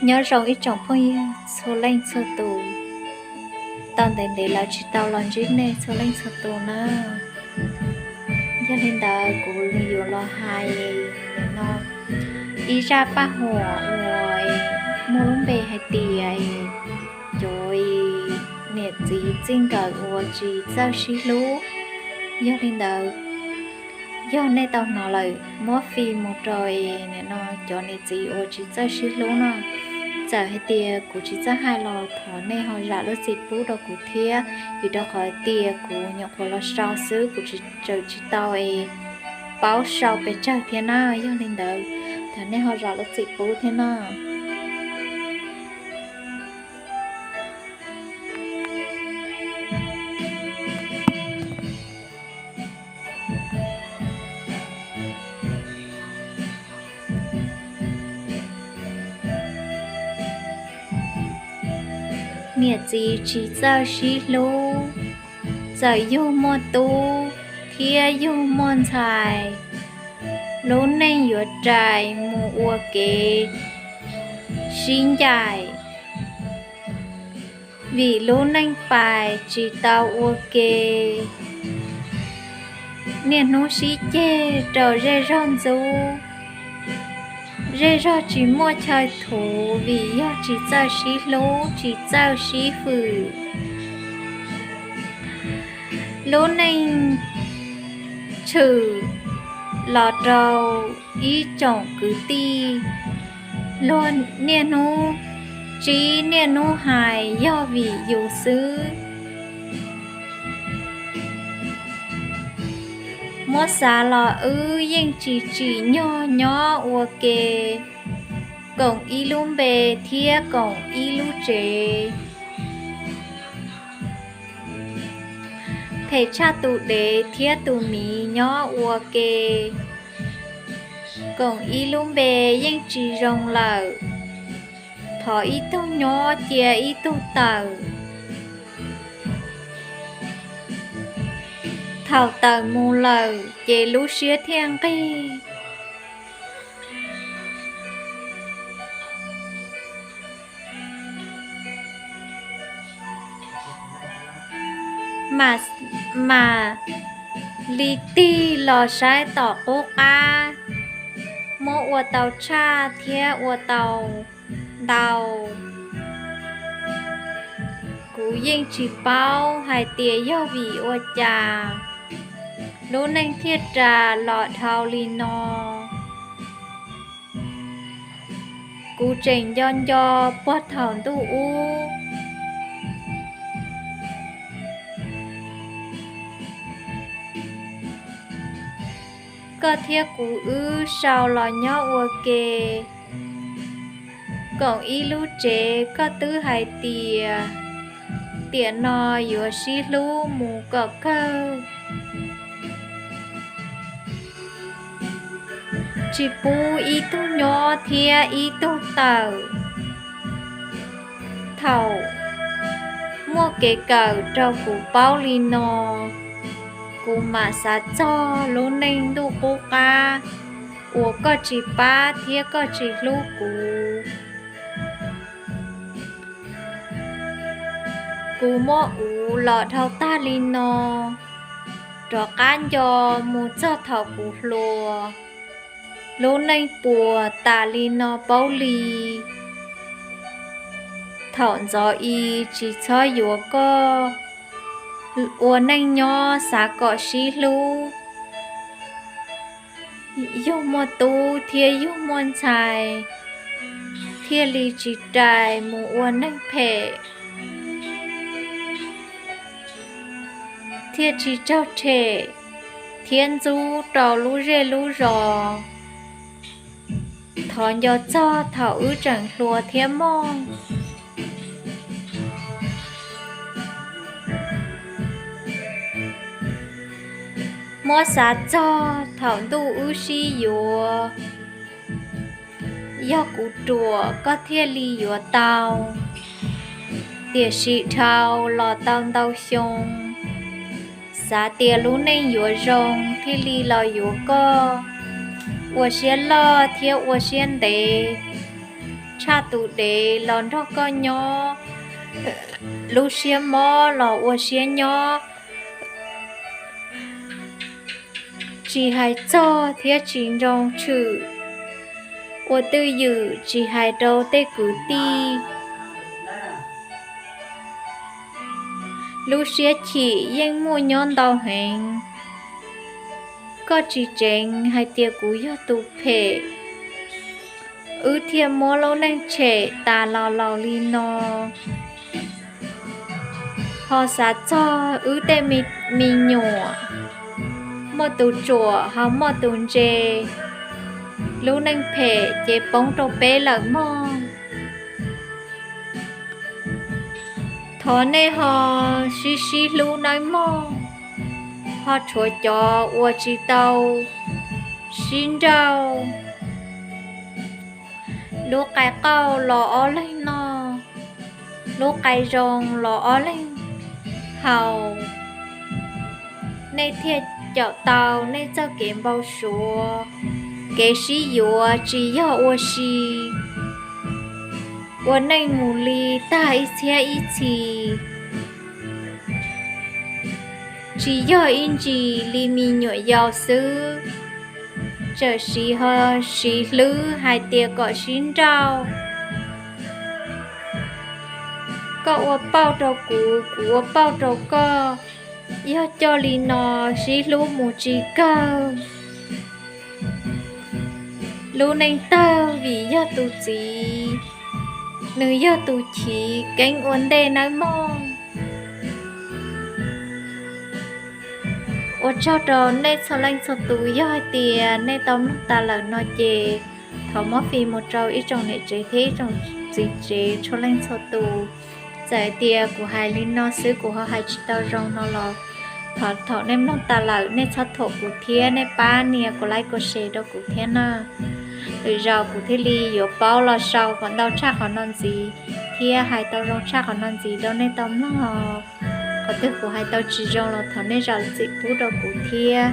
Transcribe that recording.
Nyob zoo ib tsoom phooj ywg txhua leej txhua tus, tau ntev ntev lawm tsis tau los ntsib nej txhua leej txhua tus na. Yog li ntawd kuv yuav los hais no ib zaj paj huam uas muaj lub npe hais tias cov niam txiv txij nkawm uas tsis txawj sib hlub. Yog li ntawd, yog nej tau hnov lawm muab fij mus rau no cov niam txiv uas tsis txawj sib hlub no. Txawm hais tias kuv tsis txawj hais los thov nej ho zam lub txim pub rau kuv thiab, vim rau qhov tias kuv nyuam qhuav los sau xwb, kuv tsis, tseem tsis tau paub sau pes tsawg thiab na. Yog li ntawd, thov nej ho zam lub txim pub thiab na. Niam txiv tsis txawj sib hlub, txawm yug muaj tub thiab yug muaj ntxhais, lub neej yuav rais mus ua kev sib ncaim, vim lub neej pais tsis tau ua ke. Niaj hnub sib ceg rau zej zog ntxub, zej zog tsis muaj chaw thuv vim yog tsis txawj sib hlub tsis txawj sib fwm. Lub neej tshwm los rau ib tsoom kwv tij, luag niaj hnub tsib niaj hnub hais yog vim yus xwb. Muab xav los wb yeej tsis tsim nyog nyob ua ke koom ib lub npe thiab koom ib lub tsev. Phem tshaj tus dev thiab tus miv nyob ua ke, koom ib lub npe yeej tsis zoo lawm. Thov ib tug nyob cia ib tug tawm. Thaum tawm mus lawm ces lub siab thiaj nqig. Mam, mam li tig los saib tom qub qab, muab ua tau tshaj thiab ua tau ntau. Kuv yeej tsis paub hais tias yog vim ua cas lub neej thiaj ras los dhau li no. Kuv tseem nco nco puag thaum ntuj ub, koj thiab kuv wb sau los nyob ua ke koom ib lub tsev, koj twb hais tias tiam no yuav sib hlub mus kom kawg, tsis pub ib tug nyob thiab ib tug tawm. Thaum muaj kev kawm rau kuv paub li no, kuv mam xav txog lub neej ntuj qub qab uas koj tsis pab thiab koj tsis hlub kuv. Kuv muab uv los dhau tag li no, rov qab nco mus txog thaum kuv hluas, lub neej puas tas li no paub li. Thaum ntxov i tsis txhob yuav koj, ua neej nyob xav kom sib hlub. Yug muaj tub thiab yug muaj ntxhais, thiaj li tsis rais mus ua neeg phem, thiaj tsis raug tshem thiab ntxub rau lub zej lub zos. Thov nco txog thaum wb tseem hluas thiab mog. Muab xav txog thaum ntuj wb sib yuav, yog kuv ruam koj thiaj li yuav tau. Tiam sis dhau los tau ntau xyoo, xav tias lub neej yuav zoo thiaj li los yuav koj. Ua siab loj thiab ua siab ntev, tshaj tus dev los nrog koj nyob, lub siab mob los ua siab nyob, tsis hais txog thiab tsis nroo tshwm, ua twj ywm tsis hais rau tej kwv tij. Lub siab chim yeej muaj nyob ntau heev. Koj tsis tseev hais tias kuv yog tus phem, wb thiaj muab lub neej tshem tas los laus li no. Ho xav txog wb tej me nyuam, muaj tus tsuam ho muaj tus ntse, lub neej phem ces poob rau peb lawm mog. Thov nej ho sib sib hlub nawb mog, ho tshuav cov uas tsis tau sib nrauj. Lub qai qauj los ob leeg noj, lub qai zoo los ob leeg haus, nej thiaj caum tau nej txoj kev npau suav. Kev sib yuav tsis yog ua si, ua neej mus li tag ib txhiab ib txhis, tsis yog ib ntsis li me nyuam yaus xwb, tsawm siv ho siv hlwb hais tias kom sib nrauj. Koj ua pauj rau kuv, kuv ua pauj rau koj, yog coj li no sib hlub mus tsis kawg. Lub neej tawg vim yog tus txiv, nws yog tus chiv keeb ua ntej nawb mog. Ua tsaug rau nej txhua leej txhua tus, yog hais tias nej tau mloog tas lawm no ces thov muab fij mus rau ib tsoom niam tsev thiab ib tsoom txiv tsev txhua leej txhua tus. Txawm hais tias kuv hais li no xwb kuv ho hais tsis tau zoo no los thov thaum nej mloog tas lawm nej txhob thuam kuv thiab nej pab nias kuv like kuv share rau kuv thiab na. Lwm zaus kuv thiaj li yuav paub los sau kom ntau tshaj qhov no ntxiv thiab hais tau zoo tshaj qhov no ntxiv rau nej tau mloog. Qhov twg kuv hais tau tsis zoo los thov nej zam txim pub rau kuv thiab.